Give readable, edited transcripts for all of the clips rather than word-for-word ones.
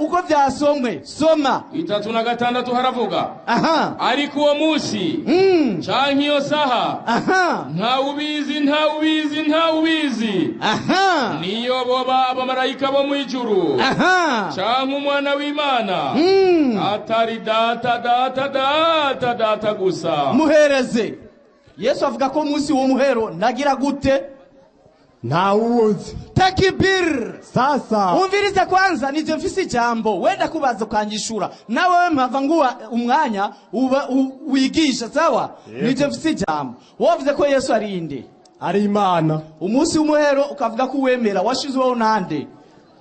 Uko vyasomwe, soma. 36 haravuga: Ariko uwo munsi canke iyo saha, ntawubizi, ntawubizi, ntawubizi, niyo boba abamarayika bo mw'ijuru canke Umwana w'Imana, atari Data, Data, Data, Data gusa. Muhereze. Yesu avuga ko umunsi w'umuhero nagira gute? Ntawuzi. Takibir! Sasa. Umvirize kwanza, nivyo mfise ijambo. Wenda kubaza ukanyishura, nawe mpava nguha umwanya uba wigisha, sawa? Nivyo mfise ijambo. Wavuze ko Yesu ari inde? Ari Imana. Umunsi w'umuhero ukavuga ko uwemera, washizweho nande?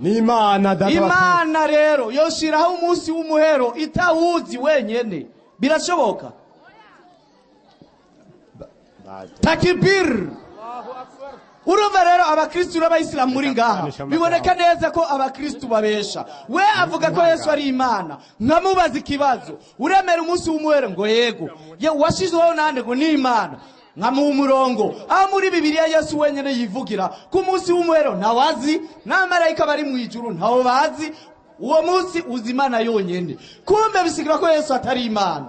Ni Imana Data wa twese. Imana rero yoshiraho umunsi w'umuhero itawuzi wenyene? Birashoboka? Takibir! Urumva rero, abakristu n'abayisilamu muri ngaha, biboneka neza ko abakristu babesha. We avuga ko Yesu ari Imana. Nkamubaza ikibazo: uremera umunsi w'umuhero? Ngo yego. Ye washizweho nande? Ngo ni Imana. Nkamuha umurongo aho muri Bibiliya Yesu wenyene yivugira ko umunsi w'umuhero ntawazi, n'abamarayika bari mu ijuru ntawo bazi. Uwo munsi uzi Imana yonyene. Kumbe bisigura ko Yesu atari Imana,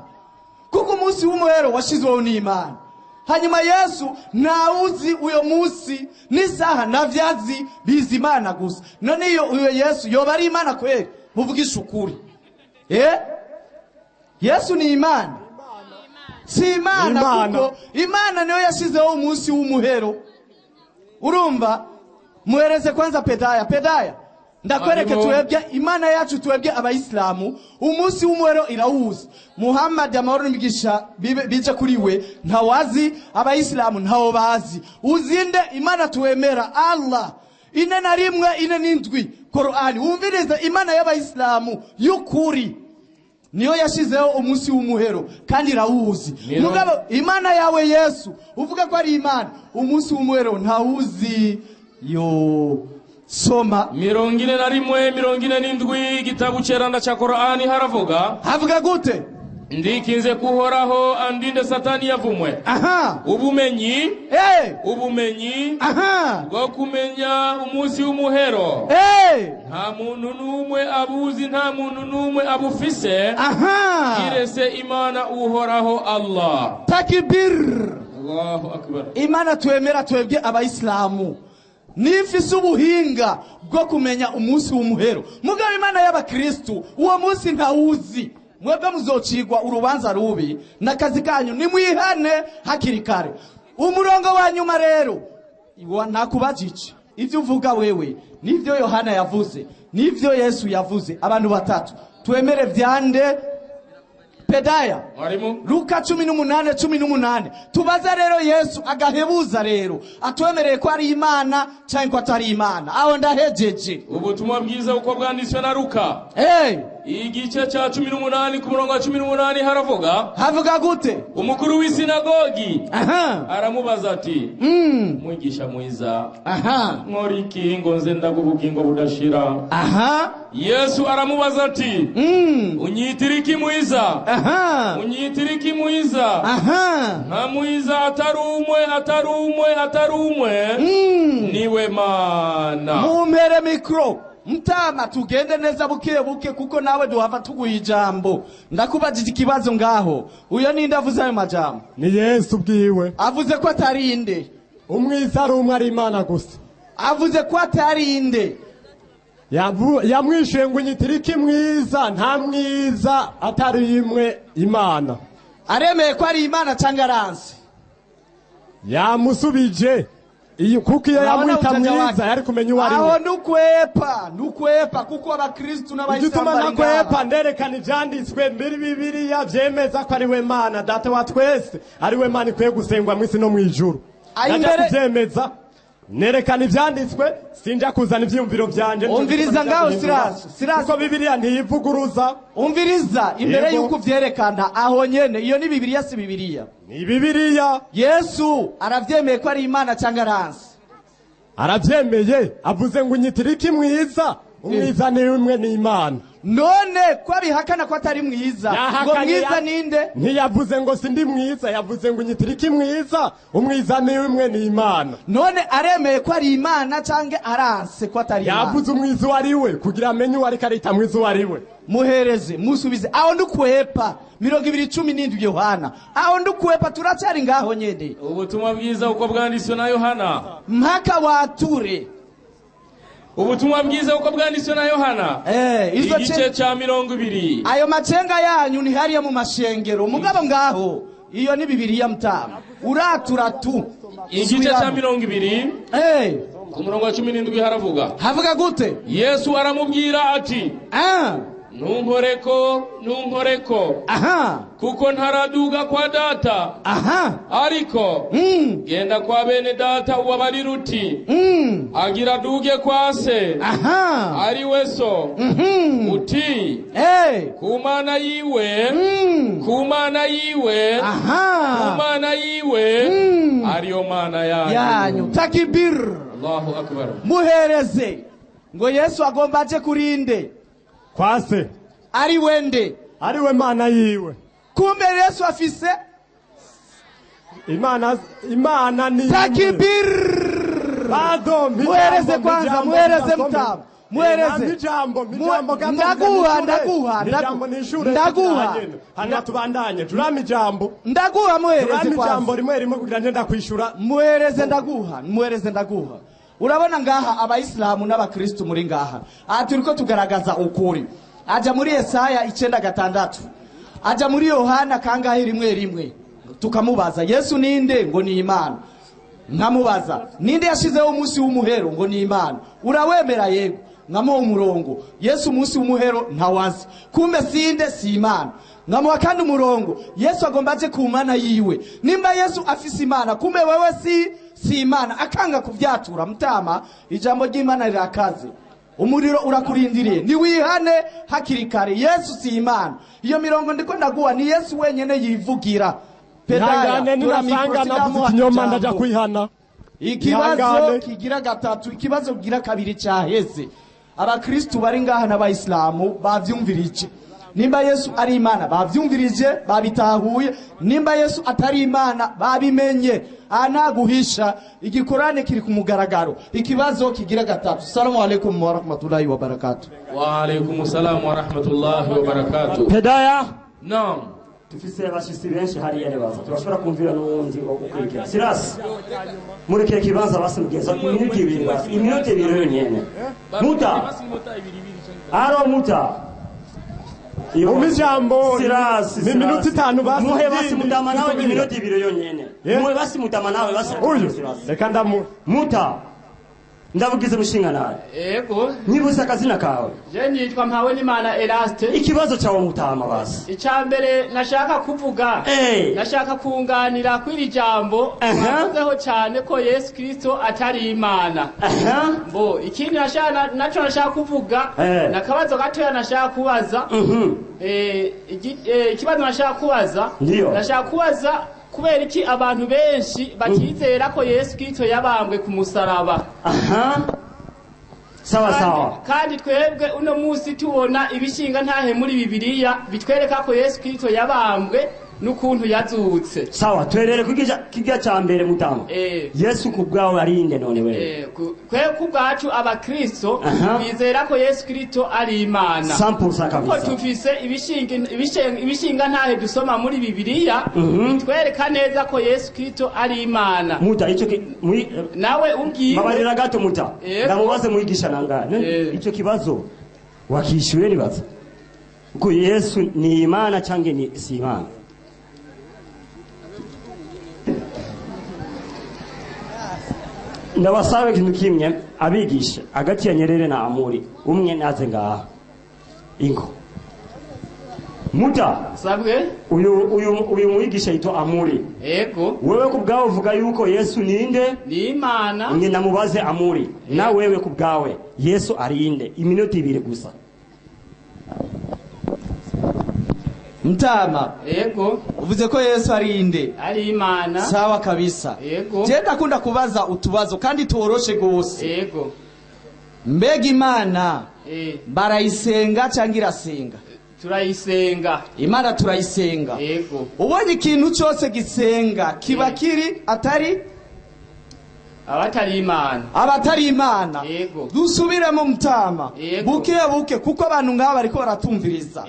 kuko umunsi w'umuhero washizweho n'Imana, hanyuma Yesu ntawuzi uyo munsi n'isaha, ntavyazi, bizi Imana gusa. None iyo uyo Yesu yoba ari Imana kweri? Muvugisha ukuri, eh? Yesu ni Imana, si Imana? Imana. Kuko Imana niyo yashizeho umunsi w'umuhero. Urumva, muhereze kwanza Pedaya. Pedaya, ndakwereke. Mwarimu. Twebwe Imana yacu, twebwe abayisilamu, umunsi w'umuhero irawuzi. Muhammad, amahoro n'imigisha bije kuri we, ntawazi, abayisilamu ntawo bazi. Uzinde Imana tuwemera, Allah, 4147, Korani. Wumvirize, Imana y'abayisilamu y'ukuri niyo yashizeho umunsi w'umuhero kandi irawuzi. Mugabo Imana yawe Yesu uvuga ko ari Imana, umunsi w'umuhero ntawuzi. Yo soma. 41 47, igitabo ceranda ca Korani, haravuga: Havuga gute? Ndikinze kuhoraho andinde Satani yavumwe. Ubumenyi, ubumenyi bwo kumenya umunsi w'umuhero, nta muntu n'umwe abuzi, nta muntu n'umwe abufise, kiretse Imana Uhoraho Allah. Takibir! Allahu akbar. Imana twemera twebwe abayisilamu nifise ubuhinga bwo kumenya umunsi w'umuhero, mugabo Imana y'abakristu uwo munsi ntawuzi. Mwebwe muzocigwa urubanza rubi n'akazi kanyu, nimwihane hakiri kare. Umurongo wa nyuma rero, nakubajije ibyo uvuga wewe nivyo Yohana yavuze nivyo Yesu yavuze, abantu batatu, twemere vyande? Pedaya. Mwarimu. Luka 18:18. Tubaze rero Yesu agahebuza rero atwemereye ko ari Imana cyangwa ko atari Imana. Aho ndahejeje. Ubutumwa bwiza uko bwanditswe na Luka, igice cya 18, ku murongo wa 18, haravuga: Havuga gute? Umukuru w'isinagogi aramubaza ati: mwigisha mwiza, nkora iki ngo nze ndaguha ubugingo budashira? Yesu aramubaza ati: unyitira iki mwiza? Unyitira iki mwiza? Nta mwiza atari umwe, atari umwe, atari umwe, niwe Mana. Mumpere mikro mtama, tugende neza buke buke, kuko nawe duhava tuguha ijambo. Ndakubajije ikibazo ngaho: uyo ninde avuze ayo majambo? Ni Yesu ubwiwe. Avuze ko atari inde? Umwiza ari umwe, ari Imana gusa. Avuze ko atari inde? Yamwishuye ngo: unyitira iki mwiza? Nta mwiza atari imwe, Imana. Aremeye ko ari Imana cyangwa aranse? Yamusubije iyo, kuko iyo Urabona yamwita ujanja mwiza, wake. yari kumenya uwo ari Aho we. nukwepa, nukwepa, kuko abakristu n'abayisilamu Igituma bari nakwepa, ngaha. nderekana ivyanditswe mbere Bibiliya vyemeza ko ari we Mana Data wa twese, ari we Mana ikwiye gusengwa mw'isi no mw'ijuru. Aho Ndaja kuvyemeza nerekana ivyanditswe, sinja kuzana ivyiyumviro vyanje. Nico Umviriza gituma ngaho, nja guhindura. Silas, Silas. Kuko Bibiliya ntiyivuguruza. Umviriza, imbere yuko uvyerekana aho nyene, iyo ni Bibiliya, si Bibiliya? Ni Bibiliya. Yesu aravyemeye ko ari Imana cyangwa aranse? Aravyemeye, avuze ngo: unyitira iki mwiza? Umwiza ni umwe, ni Imana. None ko abihakana ko atari mwiza, ngo Yahakanye mwiza ninde? Ntiyavuze ngo sindi mwiza, yavuze ngo unyitirike mwiza. Umwiza ni umwe, ni Imana. None aremeye ko ari Imana canke aranse ko atari Imana? Yavuze umwiza uwo ari we kugira amenye uwo ariko arita mwiza uwo ari we. Muhereze, musubize aho ndukwepa. 20:17 Yohana, aho ndukwepa, turacyari ngaho nyene. Ubutumwa bwiza uko bwanditswe na Yohana. Mpaka wature. Ubutumwa bwiza uko bwanditswe na Yohana, izo igice cya 20. Ayo macenga yanyu ni hariya mu mashengero, mugabo ngaho iyo ni Bibiliya, mutama, uratura tu. Igice cya 20, ku murongo wa 17 haravuga. Havuga gute? Yesu aramubwira ati: "Ntunkoreko, ntunkoreko, kuko ntaraduga kwa Data. Ariko genda kwa bene data ubabarire uti: agira duge kwa se, ari we so, uti: ku Mana yiwe, ku Mana yiwe, ku Mana yiwe, ariyo Mana yanyu." Yanyu. Takibir! Allahu akbar. Muhereze, ngo Yesu agomba aje kurinde? Kwa se. Ari wende? Ari we Mana yiwe. Kumbe Yesu afise Imana, Imana ni imwe. Takibir! Pardon, Muhereze kwanza, muhereze mutama, muhereze. Ijambo, ijambo gato. Ndaguha, ndaguha. Ijambo nishure. Ndaguha. Hanyuma tubandanye, turama ijambo. Ndaguha, muhereze Turama ijambo kwanza. rimwe rimwe kugira ngenda kwishura. Muhereze, ndaguha, muhereze, ndaguha. Urabona ngaha abayisilamu n'abakristu muri ngaha, aha turiko tugaragaza ukuri. Aja muri Yesaya 9:6, aja muri Yohana kangahe 1:1, tukamubaza Yesu ninde, ngo ni Imana. Nkamubaza ninde yashizeho umunsi w'umuhero, ngo ni Imana. Urawemera? Yego. Nkamuha umurongo, Yesu umunsi w'umuhero ntawazi, kumbe sinde, si Imana. Nkamuha kandi umurongo, Yesu agomba aje ku Mana yiwe. Nimba Yesu afise Imana, kumbe wewe si Imana. Akanga kuvyatura. Mutama, ijambo ry'Imana rirakaze, umuriro urakurindiriye niwihane hakiri kare. Yesu si Imana. Iyo mirongo ndiko ndaguha ni Yesu wenyene yivugira. Pedaya, Ihangane, tura ninasanga mikoro, navuze sindamuha ikinyoma ndaja ijambo. kwihana. Ikibazo Ihangane. kigira gatatu, ikibazo kigira kabiri cyaheze. Abakristu bari ngaha n'abayisilamu bavyumvirije. Nimba Yesu ari Imana bavyumvirije, babitahuye. Nimba Yesu atari Imana babimenye. Aha nta guhisha, igikorane kiri ku mugaragaro. Ikibazo kigira gatatu. Salamu alaikum warahmatullahi wabarakatuh. Wa alaikum salam wa rahmatullahi wa barakatuh. Pedaya. Naam. Tufise abashitsi benshi hariya, nibaza turashobora kumvira n'uwundi wo gukurikira. Sirasi, murekere kibanza basi mugenza iminota 2 basi, iminota 2 yonyene. Muta aro muta. Umpe ijambo. Sirasi, Ni iminota 5 basi. Muhe basi Ndindi, mutama nawe ndisubira. iminota 2 yonyene. Muhe basi mutama nawe basi. Uyu Sirasi. reka ndamu Muta, ndavugize mushinga nawe. Ego. Nyibutse akazina kawe. Je nitwa Mpawenimana Eraste. Ikibazo cyawe mutama basi. Icya mbere nashaka kuvuga, nashaka kunganira kw'iri jambo mwavuzeho cyane ko Yesu Kristo atari Imana. Bo ikindi nashaka naco nashaka kuvuga, nakabazo gatoya nashaka kubaza. Ikibazo nashaka kubaza, Ndiyo. nashaka kubaza kubera iki abantu benshi batizera ko Yesu Kristo yabambwe ku musaraba. Sawa sawa. Kandi twebwe uno munsi tubona ibishinga ntahe muri Bibiliya bitwereka ko Yesu Kristo yabambwe n'ukuntu yazutse. Sawa, twerere kijya cya mbere mutama. Yesu ku bwawe arinde none wewe? Kwe ku bwacu abakristo bizera ko Yesu Kristo ari Imana. 100% kabisa. Kuko tufise ibishinga ntahe dusoma muri Bibiliya bitwereka neza ko Yesu Kristo ari Imana. Muta, icyo muri Nawe ubwiwe. Babarira gato muta. Yego. Ndamubaze mwigisha nanga. Icyo kibazo wakishyuye nibaza. Ko Yesu ni Imana cyangwa ni si Imana? Ndabasaba ikintu kimwe abigisha hagati ya Nyerere na Amuri, umwe naze ngaha ingo muta. Sabwe. Uyu mwigisha yitwa Amuri. Ego. Wewe kubwawe uvuga yuko Yesu ninde? Ni Imana. Nge namubaze Amuri, na wewe kubwawe Yesu arinde? Iminota 2 gusa. Mtama. Ego. Uvuze ko Yesu ari inde? Ari Imana. Sawa kabisa. Ego. Je ndakunda kubaza utubazo kandi tuworoshe gose. Ego. Mbega Imana Barayisenga cyangwa irasenga? Turayisenga. Imana turayisenga. Yego. Ubonye ikintu cyose gisenga kiba kiri atari abatari Imana. Abatari Imana. Yego. Dusubiremo mutama. Yego. Buke buke, kuko abantu nk'aba bariko baratumviriza.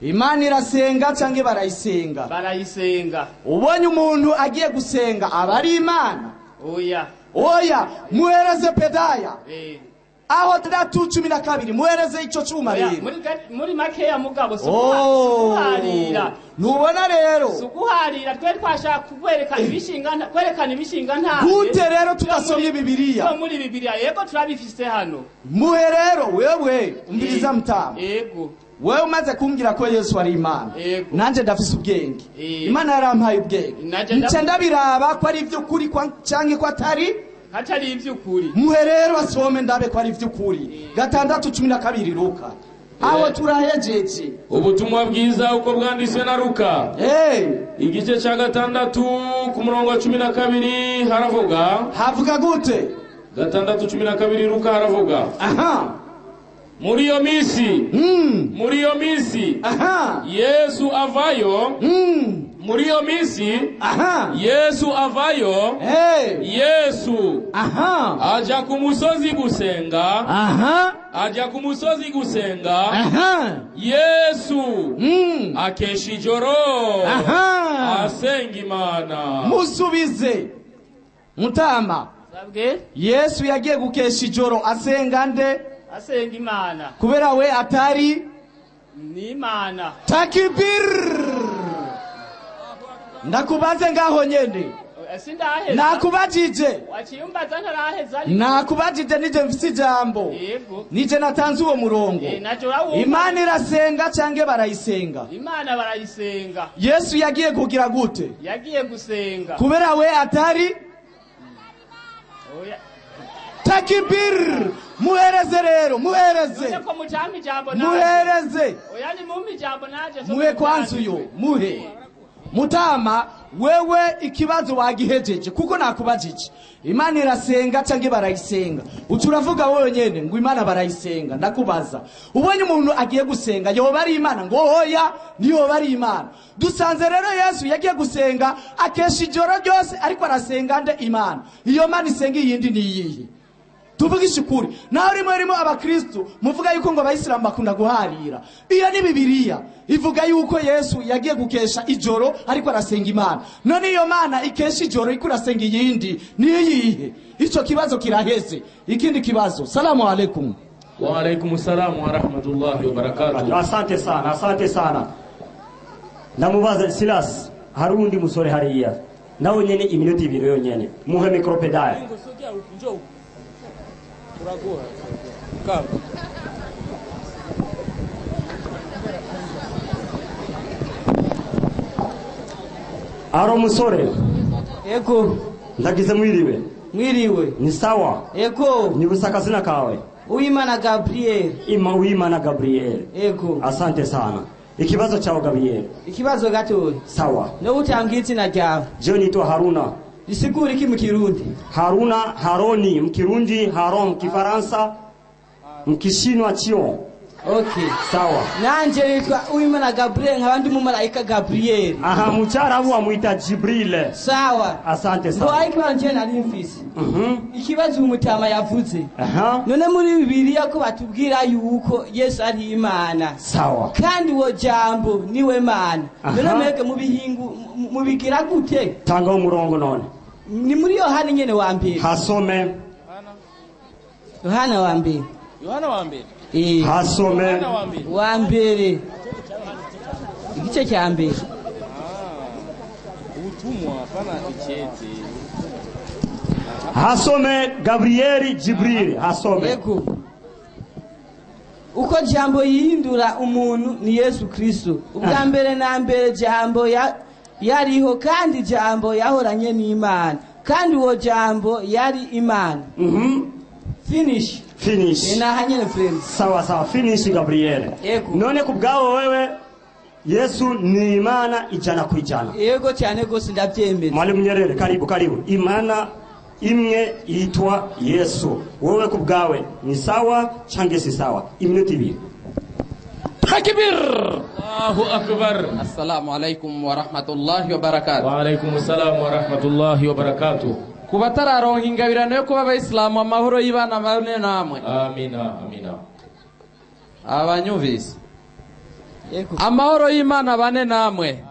Imana irasenga cyangwa barayisenga? Barayisenga. Ubonye umuntu agiye gusenga aba ari Imana? Oya. Oya, muhereze pedaya. Aho 3:12, muhereze ico cuma. Oya, Rero muri makeya mugabo si Oh. uguharira. Ntubona rero? Si uguharira, twe twashaka kwereka ibishinga kwerekana ibishinga nta Gute rero tudasomye Bibiliya? Byo muri Bibiliya, yego, turabifise hano. Muhe rero wewe, umviriza mutama. Yego. Wewe umaze kumbwira ko Yesu ari Imana, Yego. nanje ndafise ubwenge, Imana yarampaye ubwenge, Nanje nca ndabiraba ko ari ivy'ukuri canke ko atari hatari ivy'ukuri. Muhe rero asome ndabe ko ari ivy'ukuri. 6:12 Luka, aho turahejeje. Ubutumwa bwiza uko bwanditswe na Luka, igice cya 6 ku murongo wa 12 haravuga. Havuga gute? 6:12 Luka haravuga: Aha. Muri iyo minsi, muri iyo minsi, aha, Yesu avayo. Muri iyo minsi, aha, Yesu avayo. Yesu, aha, aja ku musozi gusenga. Aha. Aja ku musozi gusenga. Aha. Yesu akesha ijoro, aha, asenga Imana. Musubize mutama. Sabwe. Yesu yagiye gukesha ijoro asenga nde? Asenga Imana. Kubera we atari Ni Imana. Takibir! Ndakubaze ngaho nyene. Sindaheza. Nakubajije. Waciyumbaza ntaraheza. Nakubajije, nije mfise ijambo. Yego. Nije natanze uwo murongo. Naje urawumva. Imana irasenga canke barayisenga? Imana barayisenga. Yesu yagiye kugira gute? Yagiye gusenga. Kubera we atari Oya. Takibir! Muhereze rero, muhereze. None ko mucampa ijambo naje. Muhereze. Oya, ni mumpe ijambo naje. Muhe kwanza uyo, muhe mutama. Wewe ikibazo wagihejeje kuko nakubajije Imana irasenga canke barayisenga, uca uravuga wowe nyene ngo Imana barayisenga. Ndakubaza, ubonye umuntu agiye gusenga yoba ari Imana? Ngo oya, niyoba ari Imana. Dusanze rero Yesu yagiye gusenga akesha ijoro ryose ariko arasenga nde? Imana. Iyo Mana isenga iyindi ni iyihe? Tuvugishe ukuri, naho rimwe rimwe abakristu muvuga yuko ngo abayisilamu bakunda guharira, iyo ni Bibiliya ivuga yuko Yesu yagiye gukesha ijoro ariko arasenga Imana. None iyo Mana ikesha ijoro iriko irasenga iyindi ni iyihe? Ico kibazo kiraheze. Ikindi kibazo, salamu alaikum. Wa alaikum salamu wa rahmatullahi wa barakatuh. Asante sana, asante sana. Ndamubaza Silas, hari uwundi musore hariya nawe nyene, iminota 2 yonyene, muhe micro pedale. Aro musore. Ego. Ndagize mwiriwe. Mwiriwe. Ni sawa? Ego. Ni akazina kawe? Uwimana Gabriel. Ima Uwimana Gabriel. Ego. Asante sana. Ikibazo chawe Gabriel. Ikibazo gatoya. Sawa. No utanga izina ryawe. Je nitwa Haruna. Risigura iki mu Kirundi? Haruna, Haroni mkirundi, Haron mkifaransa, mkishinwa Chion. Okay. Sawa. Nanje nitwa Uwimana Gabriel, nkaba ndi umumarayika Gabriel. Aha, mucyarabu amwita Jibril. Sawa. Asante Ngo sana. ariko ikibazo nje nari mfise. Ikibazo umutama yavuze. Aha. None muri Bibiliya ko batubwira yuko Yesu ari Imana. Sawa. Kandi uwo jambo niwe Mana. Aha. None mwebwe mubihingu mubigira gute? Tanga umurongo none. Ni muri Yohana nyene wa mbere. Hasome. Yohana wa mbere. Yohana wa mbere. Hasome. Yohana wa mbere. Wa mbere. Igice cya mbere. Ubutumwa pana icyete. Hasome Gabriel Jibril. Hasome. Yego. Uko jambo yihindura umuntu ni Yesu Kristo. Ubwa mbere na mbere jambo yariho, kandi jambo yahoranye n'Imana, kandi uwo jambo yari Imana. Finish. Finish. Nahanyene friends. Sawa sawa, finish Gabriel. Yego. None kubwawe wewe Yesu ni Imana 100%. Yego cyane gose, ndabyemeza. Mwalimu Nyerere, karibu karibu. Imana Imwe yitwa Yesu. Wowe ku bwawe ni sawa canke si sawa? Iminota 2. Takbir! Allahu akbar. Assalamu alaikum wa rahmatullahi wa barakatuh. Wa alaikum assalam wa rahmatullahi wa barakatuh. Ku batararonka ingabirano yo kuba abayisilamu, amahoro y'Imana abane namwe. Amina, amina. Abanyumvise, amahoro y'Imana abane namwe.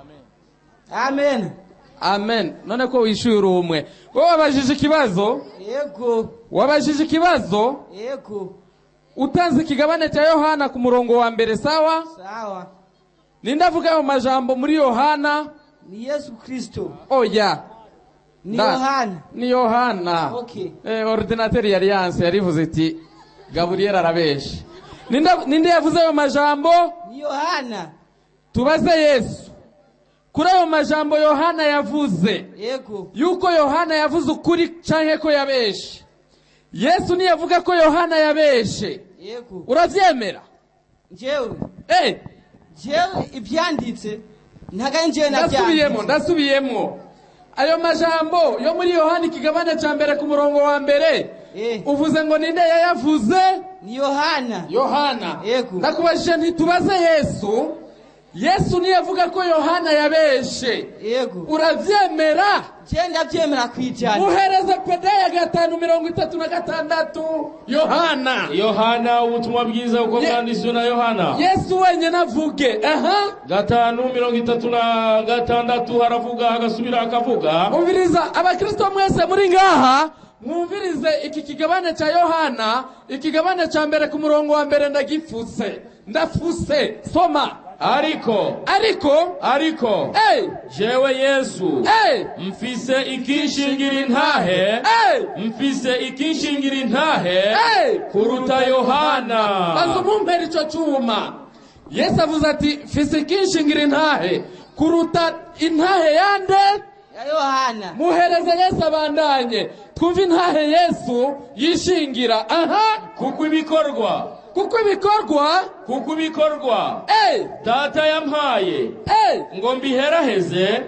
Amen. Amen. None ko wishyuye umwe, wowe wabajije ikibazo? Yego. Wabajije ikibazo? Yego. Utanze ikigabane cya Yohana ku murongo wa 1, sawa? Sawa. Ninde avuga ayo majambo muri Yohana? Ni Yesu Kristo. Oya. Ni Yohana. Ni Yohana. Okay. Ordinateur yari yanse, yarivuze iti Gabriel arabeshe. Ninde yavuze ayo majambo? Ni Yohana. Tubaze Yesu kuri ayo majambo Yohana yavuze. Yego. Yuko Yohana yavuze ukuri canke ko yabeshe. Yesu niyavuga ko Yohana yabeshe. Yego. Uravyemera? Jewe. Jewe ivyanditse ntaga njewe navyanditse. Ndasubiyemo. Ayo majambo yo muri Yohana ikigabane ca 1 ku murongo wa 1. Uvuze ngo ninde yayavuze? Ni Yohana. Yohana. Yego. Ndakubajije ntitubaze Yesu. Yesu niyavuga ko Yohana yabeshe. Yego. Uravyemera? Je ndavyemera kwijana. Muhereze pedaya 5:36 Yohana. Yohana, ubutumwa bwiza uko bwanditswe na Yohana. Yesu wenyine avuge. Aha. 5:36 haravuga, agasubira akavuga. Umviriza abakristo mwese muri ngaha, mwumvirize iki kigabane cya Yohana, ikigabane cya 1 ku murongo wa 1. Ndagifuse. Ndafuse. Soma. Ariko jewe Yesu mfise ikinshingira intahe, mfise ikinshingira intahe kuruta Yohana. Baza umumpera ico cuma. Yesu avuze ati mfise ikinshingira intahe kuruta intahe yande? Ya Yohana. Muhereze Yesu abandanye twumve intahe Yesu yishingira. Aha. Kuko ibikorwa Data yampaye ngo mbiheraheze,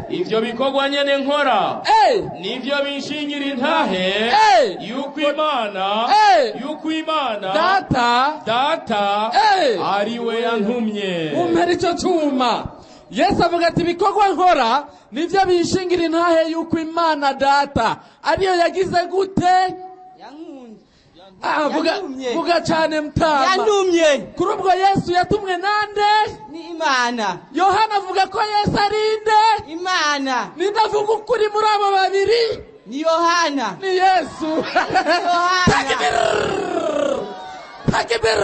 ivyo bikorwa nyene nkora nivyo binshingira intahe yuko Imana Data ari we yantumye. Umpera ico cuma. Yesu avuga ati ibikorwa nkora nivyo binshingira intahe yuko Imana Data ariyo yagize gute? Vuga cyane mtama. Yantumye. Kuri ubwo Yesu yatumwe nande? Ni Imana. Yohana avuga ko Yesu ari inde? Imana. Ninde avuga ukuri muri abo babiri? Ni Yohana. Ni Yesu. Takbir! Takbir!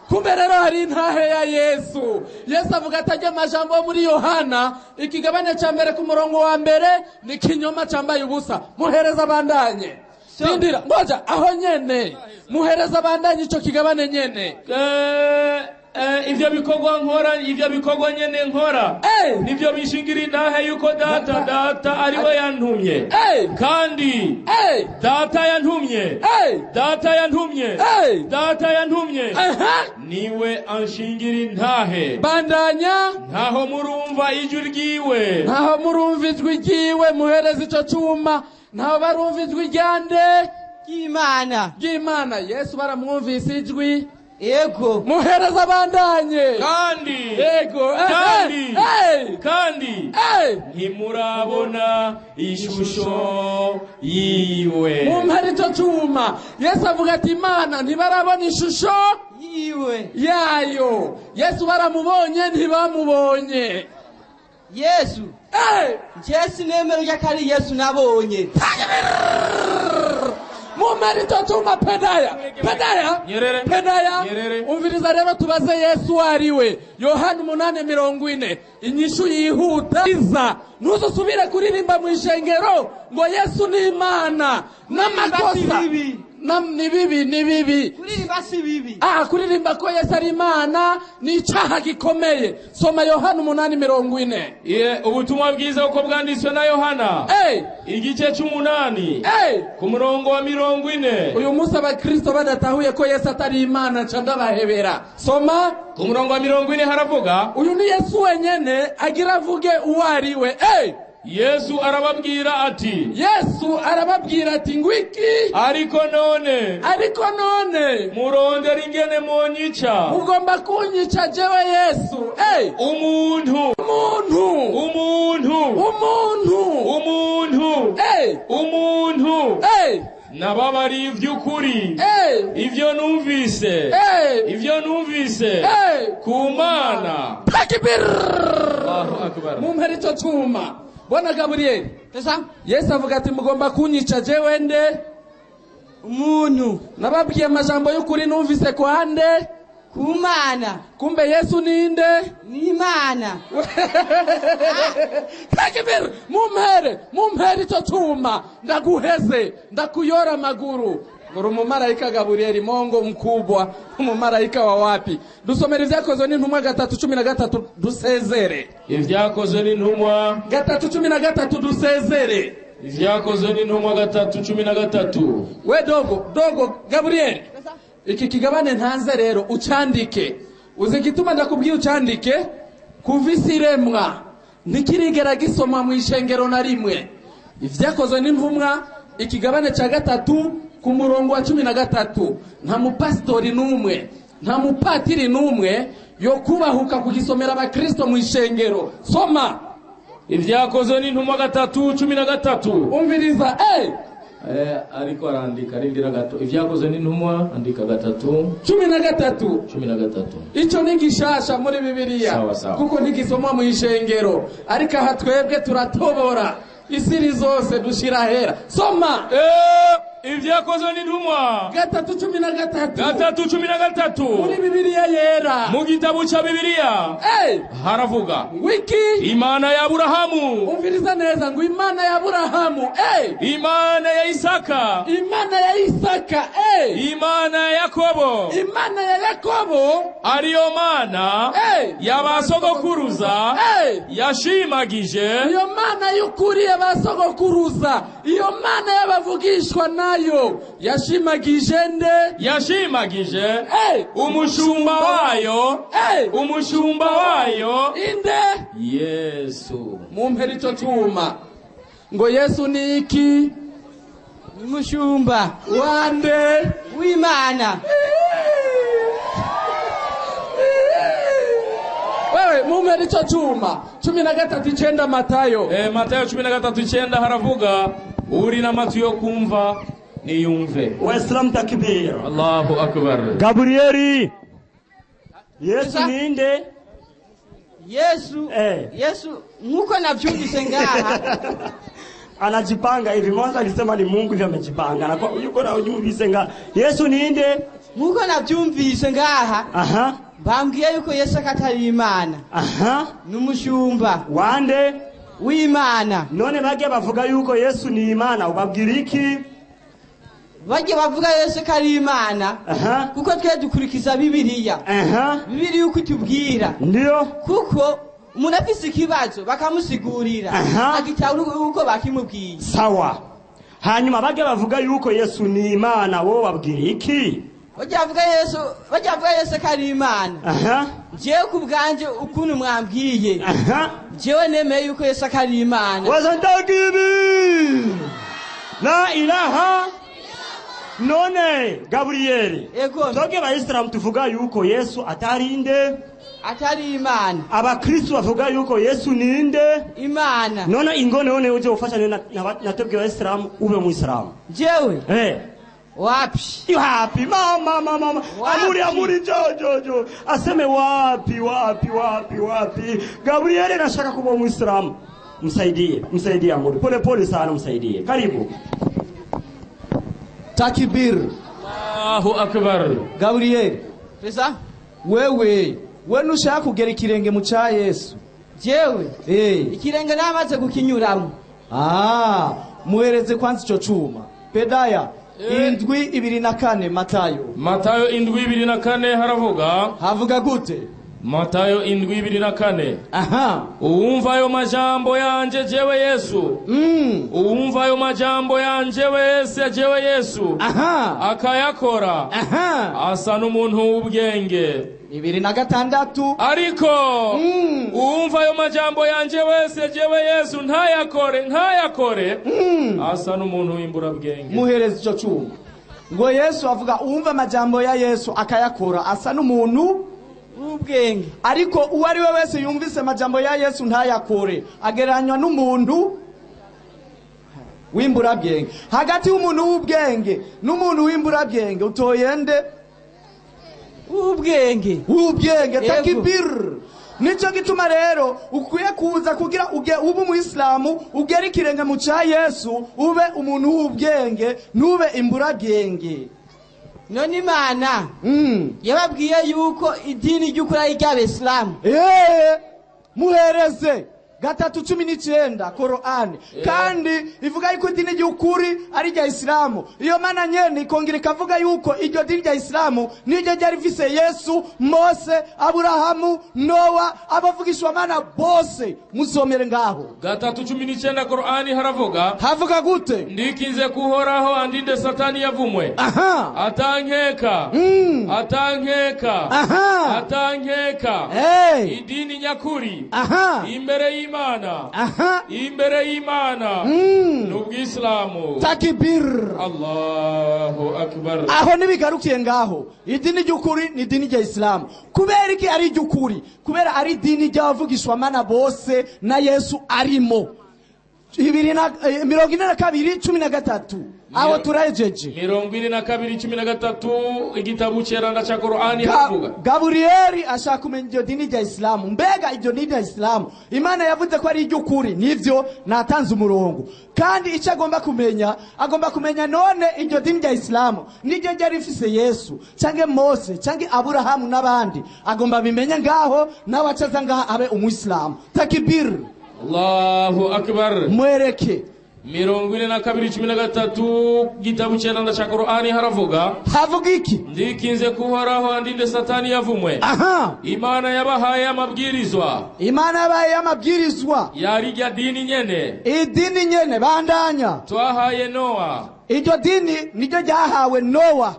Kumbe rero hari intahe ya Yesu. Yesu avuga atajya amajambo muri Yohana ikigabane cya 1 ku murongo wa 1 ni kinyoma cyambaye ubusa. Muhereza abandanye. Rindira, ngoja aho nyene. Muhereza abandanye ico kigabane nyene. Ivyo bikorwa nkora, ivyo bikorwa nyene nkora nivyo bishingira intahe yuko Data ari we yantumye. Kandi Data yantumye. Data yantumye. Data yantumye. Niwe anshingira intahe. Bandanya. Ntaho murumva ijwi ryiwe. Ntaho murumva ijwi ryiwe. Muhereza ico cuma. Ntaho barumva ijwi ryande? Ry'Imana. Ry'Imana. Yesu baramwumvise ijwi. Yego. Muhereza abandanye. Kandi. Yego. Kandi. Kandi. Ntimurabona ishusho yiwe. Mumpere ico cuma. Yesu avuga ati Imana ntibarabona ishusho yiwe yayo. Yesu baramubonye ntibamubonye. Yesu. Jesu nemero ry'akari Yesu nabonye. Mumpere ico cuma. Pedaya. Pedaya. Pedaya. Umviriza rero tubaze Yesu ariwe. Yohana 8:40. Inyishu yihuta. Iza. Ntuzusubire kuririmba mu ishengero ngo Yesu ni Imana. N'amakosa. Ni bibi, ni bibi. Kuririmba si bibi. Kuririmba ko Yesu ari Imana ni icaha gikomeye. Soma Yohana 8:40. Ubutumwa bwiza uko bwanditswe na Yohana. Igice c'umunani. Ku murongo wa 40. Uyu munsi abakristo badatahuye ko Yesu atari Imana nca ndabahebera. Soma ku murongo wa 40 haravuga. Uyu ni Yesu wenyene agira avuge uwo ari we. Yesu arababwira ati, Yesu arababwira ati ngwiki? Ariko none, Ariko none murondera ingene mwonyica. Mugomba kunyica jewe Yesu. Hey! Umuntu, Umuntu, umuntu, umuntu, umuntu, hey! Umuntu Hey! nababariye ivy'ukuri, Hey! ivyo numvise, Hey! ivyo numvise Hey! ku Mana. Takbir! Allahu akbar. Mumpere ico cuma. Bwana Gaburiyeli, Yesu avuga ati mugomba kunyica jewe nde? Umuntu. Nababwiye amajambo y'ukuri numvise kwa nde? Ku Mana. Kumbe Yesu ninde? Ni Imana. Takbir! Mumpere, mumpere ico cuma, ndaguheze, ndakuyora amaguru. Ngori umumarayika Gaburiyeli, mongo mkubwa, umumarayika wa wapi? Dusomera Ivyakozwe n'Intumwa 3:13 dusezere. Ivyakozwe n'Intumwa 3:13 dusezere. Ivyakozwe n'Intumwa 3:13. We dogo, dogo Gaburiyeli, iki kigabane ntanze rero ucandike. Uzi igituma ndakubwiye ucandike? Kuva isi iremwa ntikirigera gisomwa mu ishengero na rimwe. Ivyakozwe n'Intumwa ikigabane ca 3 ku murongo wa 13. Nta mupasitori n'umwe, nta mupatiri n'umwe yo kubahuka kugisomera abakristo mu ishengero. Soma. Ivyakozwe n'Intumwa 3:13. Umviriza. Ariko arandika, arindira gato. Ivyakozwe n'Intumwa andika 3 13. 13. Ico ni gishasha muri Bibiliya. Sawa, sawa. Kuko ntigisomwa mu ishengero, ariko aha twebwe turatobora isiri zose dushira hera. Soma. Ivyakozwe n'Intumwa 3:13. 3:13. Muri Bibiliya yera. Mu gitabo ca Bibiliya haravuga Wiki. Imana ya Aburahamu. Umviriza neza ngo Imana ya Aburahamu. Imana ya Isaka. Imana ya Isaka. Imana ya Yakobo. Imana ya Yakobo. Ariyo Mana y'abasogokuruza yashimagije. Iyo Mana y'ukuri y'abasogokuruza, iyo Mana y'abavugishwa nayo yashimagije nde? Yashimagije umushumba wayo, umushumba wayo inde? Yesu. Mumpere ico cuma. Ngo Yesu ni iki? Ni umushumba wande? W'Imana. Wewe mumpere ico cuma. 13:9 Matayo. Matayo 13:9 haravuga uri n'amatwi yo kumva niyumve. Waislamu takbir. Allahu akbar. Gabrieli, Yesu ninde? Yesu, Yesu nkuko navyumvise ngaha. Anajipanga hivi. Mwanzo alisema ni Mungu, hivi amejipanga. Na kwa yuko na unyumvise nga Yesu ninde? Nkuko navyumvise ngaha. Aha. Bambwiye yuko Yesu akatari Imana. Aha. N'umushumba wande? W'Imana. None bage bavuga yuko Yesu ni Imana, ubabwira iki? Bajya bavuga Yesu ko ari Imana. Kuko twe dukurikiza Bibiliya. Bibiliya uko itubwira. Ndio. Kuko umuntu afise ikibazo bakamusigurira agitahura uko bakimubwiye. Sawa. Hanyuma bage bavuga yuko Yesu ni Imana, wowe babwira iki? Bajya bavuga Yesu ko ari Imana. Jewe ku bwanje ukuntu mwambwiye, jewe nemeye yuko Yesu ko ari Imana. Wazantakibi la ilaha. None Gabrieli, twebwe abayisilamu tuvuga yuko Yesu atari nde? Atari Imana. Abakristu bavuga yuko Yesu ni nde? Imana. None ingone none uje ufashane na twebwe abayisilamu ube muisilamu. Jewe wapi? Wapi mama mama mama. Amuri amuri jo jo jo. Aseme wapi wapi wapi wapi. Gabrieli anashaka kuba muislamu. Msaidie, msaidie amuri. Pole pole sana msaidie. Karibu. Takbir. Allahu akbar. Gabriel. Pesa? Wewe, we nushaka kugera ikirenge mu ca Yesu. Jewe. Ikirenge namaze kukinyuramo. Ah, muhereze kwanza ico cuma. Pedaya. 7:24 Matayo. Matayo 7:24 haravuga. Havuga gute? Matayo 7:24. Aha. Uwumva ayo majambo yanje jewe Yesu, uwumva ayo majambo yanje wese jewe Yesu, Aha. akayakora, Aha. asa n'umuntu w'ubwenge. 26. Ariko uwumva ayo majambo yanje wese jewe Yesu ntayakore, asa n'umuntu w'imburabwenge. Muhereza ico cuma. Ngo Yesu avuga uwumva amajambo ya Yesu akayakora asa n'umuntu w'ubwenge. Ariko uwo ari we wese yumvise amajambo ya Yesu ntayakore agereranywa n'umuntu w'imburabwenge. Hagati y'umuntu w'ubwenge n'umuntu w'imburabwenge utoyende w'ubwenge. W'ubwenge. Yego. Takibir. Nico gituma rero ukwiye kuza kugira uge ube umuyisilamu, ugere ikirenge mu ca Yesu, ube umuntu w'ubwenge, ntube imburabwenge. None Imana yababwiye yuko idini ry'ukuri ari iry'Abayisilamu. Muhereze 3:19 Korani. Kandi ivuga yuko idini ry'ukuri ari irya Isilamu. Iyo mana nyene ikongera ikavuga yuko iryo dini rya Isilamu niryo ryari rifise Yesu, Mose, Aburahamu, Nowa, abavugishwa mana bose. Musomere ngaho. 3:19 Korani haravuga. Havuga gute? Ndikinze kuhoraho andinde Satani yavumwe. Aha. Atankeka. Atankeka. Aha. Atankeka. Hey. Idini nyakuri. Aha. Imbere y'Imana. Aha. Imbere y'Imana. N'ubwisilamu. Takbir. Allahu akbar. Aho nibigarukiye ngaho. Idini ry'ukuri ni idini rya Isilamu. Kubera iki ari iry'ukuri? Kubera ari idini ry'abavugishwa mana bose na Yesu arimo. 42:13. Aho turahejeje. 42:13 igitabo cyeranda cha Qur'ani havuga. Gabrieli ashaka kumenya iryo dini rya Isilamu. Mbega iryo dini rya Isilamu Imana yavuze ko ari iry'ukuri, nivyo natanze umurongo. Kandi icyo agomba kumenya, agomba kumenya none iryo dini rya Isilamu niryo ryari rifise Yesu canke Mose canke Aburahamu n'abandi. Agomba bimenye ngaho nawe acaza ngaha abe umuyisilamu. Takbir. Allahu akbar. Mwereke. 42:13 gitabo cyeranda cha Qur'ani haravuga. Havuga iki? Ndikinze kuhoraho andinde Satani yavumwe. Aha. Imana yabahaye amabwirizwa. Imana yabahaye amabwirizwa. Yari rya dini nyene. Idini nyene bandanya. Twahaye Noa. Iryo dini niryo ryahawe Noa.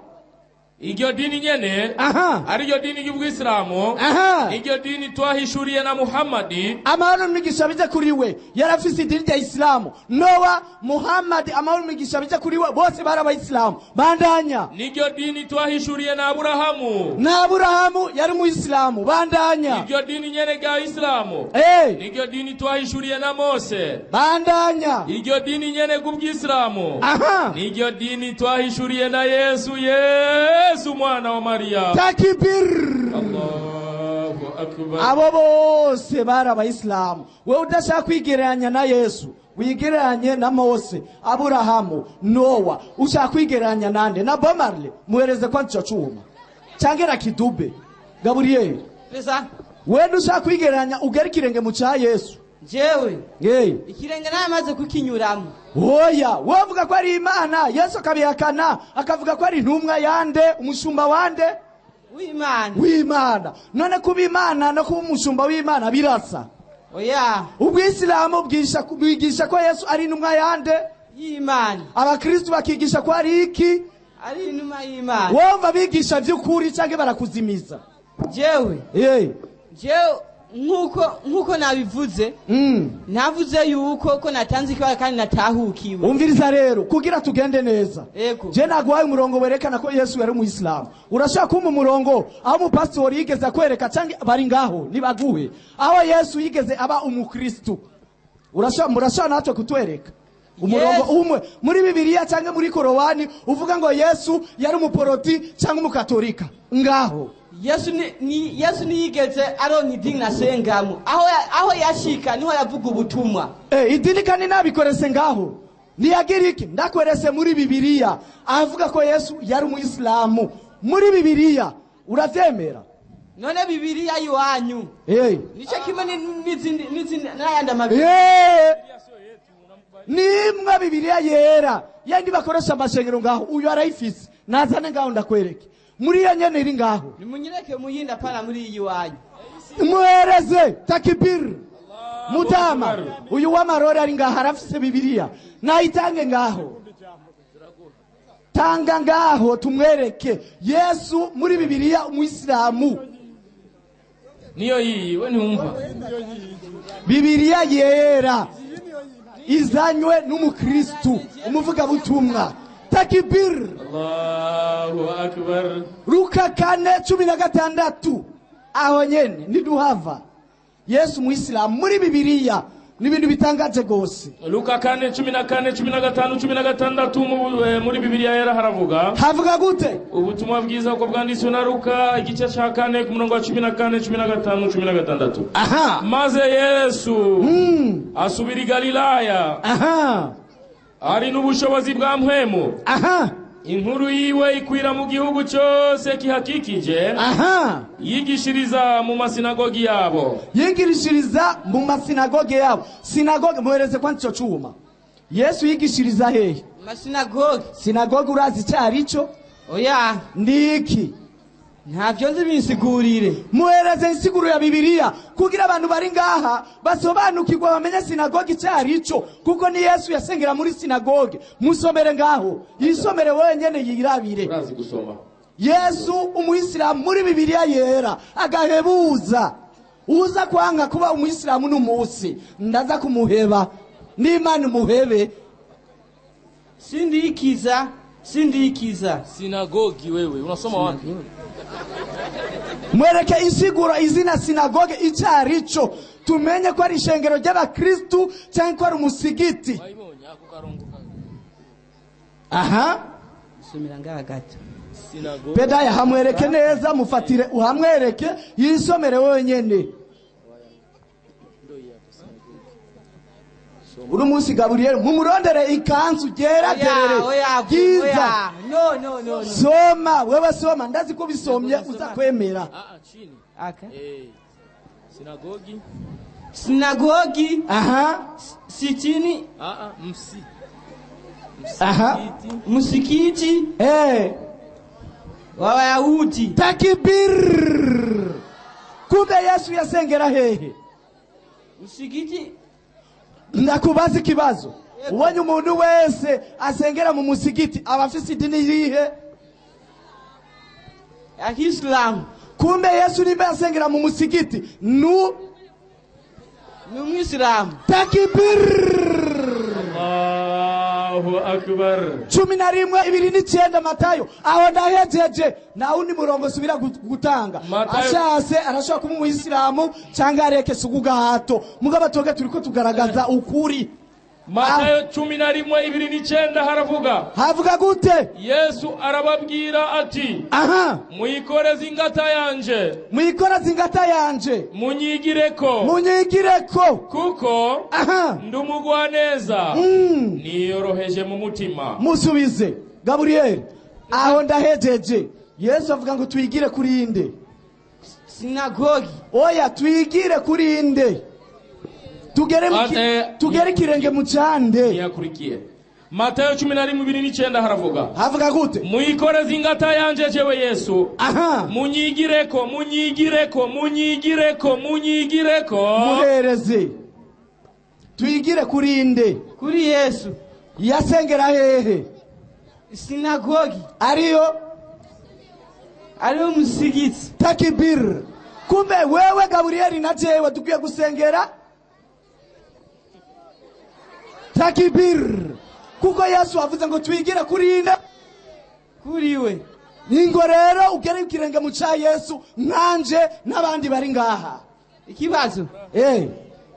Iryo dini nyene. Aha. Ari ryo dini ry'Ubwisilamu. Aha. Iryo dini twahishuriye na Muhammadi. Amahoro n'imigisha bize kuri we. Yarafise idini rya Isilamu. Noa, Muhammad, amahoro n'imigisha bize kuri we, bose bari abayisilamu. Bandanya. Niryo dini twahishuriye na Aburahamu. Na Aburahamu yari umuyisilamu. Bandanya. Iryo dini nyene rya Isilamu. Hey. Niryo dini twahishuriye na Mose. Bandanya. Iryo dini nyene ry'Ubwisilamu. Aha. Niryo dini twahishuriye na Yesu, Yesu mwana wa Maria. Takbir. Allahu akbar. Abo bose bari abayisilamu. Wewe udashaka kwigereranya na Yesu, wigereranye na Mose, Aburahamu, Nowa. Ushaka kwigereranya nande? Na Bob Marley? Muhereze kwa nco cuma. Canke na Kidube. Gabriel. Pesa. Wewe ushaka kwigereranya ugere ikirenge mu ca Yesu. Jewe. Hey. Ikirenge namaze kukinyuramo. Oya, wowe uvuga ko ari Imana, Yesu akabihakana, akavuga ko ari intumwa yande, umushumba wande? W'Imana. W'Imana. None kuba Imana no kuba umushumba w'Imana birasa. Oya. Ubwisilamu bwigisha ko Yesu ari intumwa yande? Y'Imana. Abakristu bakigisha ko ari iki? Ari intumwa y'Imana. Wumva bigisha vy'ukuri canke barakuzimiza? Jewe. Hey. Jewe nkuko nabivuze, navuze yuko ko natanze ikibazo kandi natahukiwe. Umviriza rero kugira tugende neza. Yego. Je naguhaye umurongo werekana ko Yesu yari umuyisilamu. Urashaka kumpa umurongo aho umupasitori yigeze akwereka canke bari ngaho nibaguhe aho Yesu yigeze aba umukristu? Murashaka natwe kutwereka umurongo umwe muri Bibiliya canke muri Korowani uvuga ngo Yesu yari umuporoti canke umukatolika? Ngaho. Yesu niyigeze aronka idini nasengamo. Aho yashika niho yavuga ubutumwa. Idini kandi nabikorese ngaho. Niyagira iki? Ndakwerese muri Bibiliya avuga ko Yesu yari umuyisilamu. Muri Bibiliya uravyemera? None Bibiliya yiwanyu. Nico kimwe n'izindi n'ayandi mabiri. Nimwe Bibiliya yera. Yandi bakoresha amashengero ngaho, uyu arayifise. Nazane ngaho ndakwereke. Muri iyo nyene iri ngaho. Nimunyereke muyinda pana muri iyi wanyu. Muhereze takibir. Mutama uyu w'amarori ari ngaho, arafise Bibiliya, nayitange ngaho, tanga ngaho tumwereke Yesu muri Bibiliya umuyisilamu. Niyo yiyi, we ntiwumva. Bibiliya yera izanywe n'umukristu umuvugabutumwa. Takibir. Allahu akbar. Luka 4:16, aho nyene niduhava. Yesu umuyisilamu muri Bibiliya ni ibintu bitangaje gose. Luka 4:14, 15, 16, muri Bibiliya yera haravuga. Havuga gute? Ubutumwa bwiza uko bwanditswe na Luka, igice ca 4, ku murongo wa 14, 15, 16. Maze Yesu asubira i Galilaya, ari n'ubushobozi bwa mpwemu. Inkuru yiwe ikwira mu gihugu cyose kihakikije. Yigishiriza mu masinagogi yabo. Yigishiriza mu masinagoge yabo. Sinagoge, muhereze kwa ico cuma. Yesu yigishiriza hehe? Masinagoge. Sinagoge urazi icyo ari cyo? Oya. Ni iki? Ntavyo nzi, binsigurire. Muhereze insiguro ya Bibiliya kugira abantu bari ngaha basobanukirwa, bamenye sinagoge icyo ari cyo, kuko ni Yesu yasengera muri sinagoge. Musomere ngaho, yisomere wenyene, yirabire. Urazi gusoma? Yesu umuyisilamu muri Bibiliya yera agahebuza. Uza kwanga kuba umuyisilamu n'umunsi ndaza kumuheba, n'Imana umuhebe. Sindikiza, sindikiza. Sinagogi, wewe unasoma wapi? Mwereke insiguro izina sinagoge icyo ari cyo, tumenye ko ari ishengero ry'abakristu cyangwa ko ari umusigiti. Wayibonye ako karongo? Aha. Sumira ngaha gato. Sinagogi. Pedaya, hamwereke neza, mufatire uhamwereke, yisomere wenyene. Uno munsi Gaburiyeli mumurondere ikanzu ryera Oya, derere oya, ryiza. oya. No, no, no, no. Soma wewe, soma, ndazi ko bisomye uza kwemera. Ah, ah, chini. Aka. Sinagogi. Sinagogi. Aha. Sitini. Ah, ah, msi. Aha. Msikiti wa Wayahudi. Takibir. Kumbe Yesu yasengera hehe? Msikiti. Ndakubaza ikibazo: ubonye umuntu wese asengera mu musigiti aba afise idini yihe? Ya Kiislamu. Kumbe Yesu nimba yasengera mu musigiti nu Ni Umwisilamu. Takibir. Allahu akbar. 11:29, Matayo. Aho ndahejeje, nta wundi murongo subira gutanga. Matayo. Ashase arashobora kuba umuyisilamu cyangwa areke sugu gahato, mugabo twebwe turiko tugaragaza ukuri. Matayo 11:29 haravuga. Havuga gute? Yesu arababwira ati: "Muyikoreze ingata yanje." Muyikoreze ingata yanje. "Munyigireko." Munyigireko. "Kuko ndi umugwaneza, niyoroheje mu mutima." Musubize Gaburiyeli, aho ndahejeje. Yesu avuga ngo twigire kuri inde? Sinagogi. Oya, twigire kuri inde? Tugere mu tugere ikirenge mu cyande? Ntiyakurikiye. Matayo 11:29 haravuga. Havuga gute? "Muyikoreze ingata yanje, jewe Yesu. Munyigireko, munyigireko, munyigireko, munyigireko." Muhereze, twigire kuri inde? Kuri Yesu. Yasengera hehe? Sinagogi. Ariyo? Ariyo musigiti. Takibir. Kumbe wewe Gaburiyeli na jewe dukwiye gusengera. Takibir. Kuko Yesu avuze ngo twigire kuri inde? Kuri we. Ningo rero ugere ikirenge mu ca Yesu nkanje n'abandi bari ngaha. Ikibazo.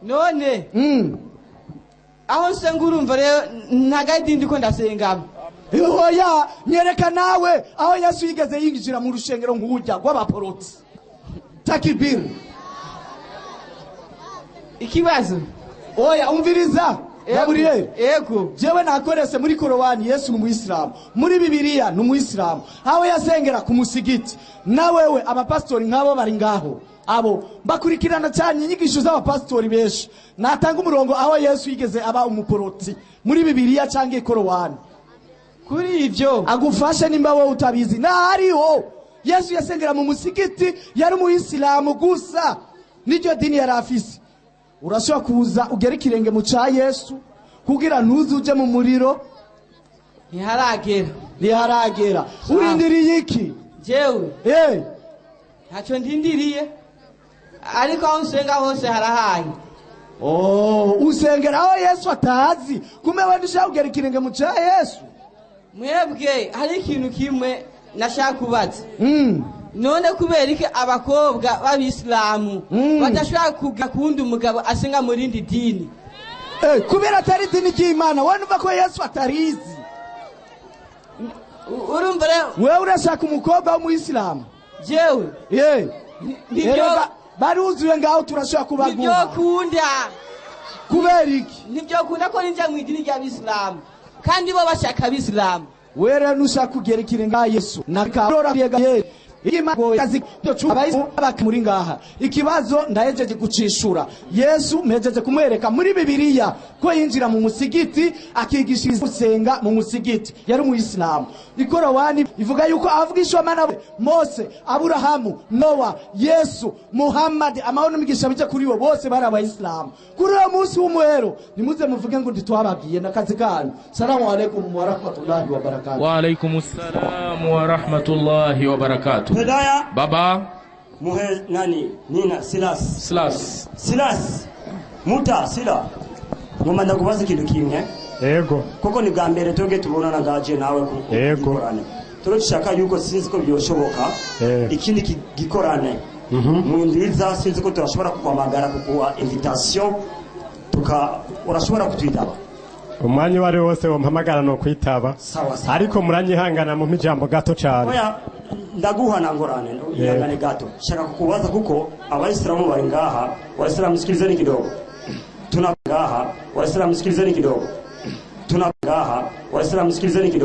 None aho nsenga, urumva rero ntago idini ko ndasengamo. Oya, nyereka nawe aho Yesu yigeze yinjira mu rushengero nk'urya rw'abaporoti. Takibir. Ikibazo. Oya, umviriza Gaburiyeli. Ego. Jewe nakorese muri Korowani, Yesu ni umuyisilamu, muri Bibiliya ni umuyisilamu, aho yasengera ku musigiti. Na wewe abapasitori nk'abo bari ngaho, abo bakurikirana cyane inyigisho z'abapasitori benshi, natanga umurongo aho Yesu yigeze aba umuporoti muri Bibiliya cyangwa Ikorowani. Kuri ibyo agufashe nimba wowe utabizi. Ntahariho. Yesu yasengera mu musigiti, yari umuyisilamu gusa. Niryo dini yari afise. Urashobora kuza ugera ikirenge mu ca Yesu kugira ntuze uje mu muriro. Ntiharagera. Ntiharagera. Urindiriye iki? Jewe ntacyo ndindiriye, ariko aho nsenga hose harahaye. Oh, usengera aho Yesu atazi. Kumbe wenda ushaka kugera ikirenge mu ca Yesu. Mwebwe hari ikintu kimwe nashaka kubaza. None kubera iki abakobwa b'abisilamu badashobora kuga kuwundi umugabo asenga mu rindi dini? Kubera atari idini ry'Imana. Wowe numva ko Yesu atarizi. Urumva rero wewe urashaka umukobwa w'umuyisilamu? Jewe Erega baruzuye ngaho, turashobora kubaguha. Ntibyokunda. Kubera iki? Ntibyokunda ko ninjya mu idini ry'abisilamu kandi bo bashaka abisilamu. Wewe rero nushaka kugera ikirenge ca Yesu nakarora yega ye muri ngaha. Ikibazo ndahejeje gucishura. Yesu mpejeje kumwereka muri Bibiliya ko yinjira mu musigiti akigishiriza gusenga mu musigiti, yari umuyisilamu. Ikorowani ivuga yuko abavugishwamana Mose, Aburahamu, Nowa, Yesu, Muhammad, amahoro n'imigisha bije kuri bo bose bari abayisilamu. Kuri uwo munsi w'umuhero nimuze muvuge ngo ntitwababwiye n'akazi kanyu. Salamu alaikum wa rahmatullahi wa barakatuh. Wa alaikum salam wa rahmatullahi wa barakatuh. Pedaya. Baba. Muhe nani? Nina Silas. Silas. Silas. Muta Sila. Ngoma ndakubaza ikintu kimwe. Yego. Koko ni bwa mbere twebwe tubonana ngaje nawe ku Yego. gikorane. Turashaka yuko sinzi ko byoshoboka. Ikindi gikorane. Mu ndwiza sinzi ko turashobora kukwamagara kukuwa invitation tuka urashobora kutwitaba. Umwanya wari wose wampamagara no kwitaba. Sawa sawa. Ariko muranyihangana mu ijambo gato cyane. Oya ndaguha na ngorane ihangane gato. Shaka kukubaza kuko abayisilamu bari ngaha, waislamu sikilizeni kidogo. Tuna ngaha, waislamu sikilizeni kidogo. Tuna ngaha, waislamu sikilizeni kidogo.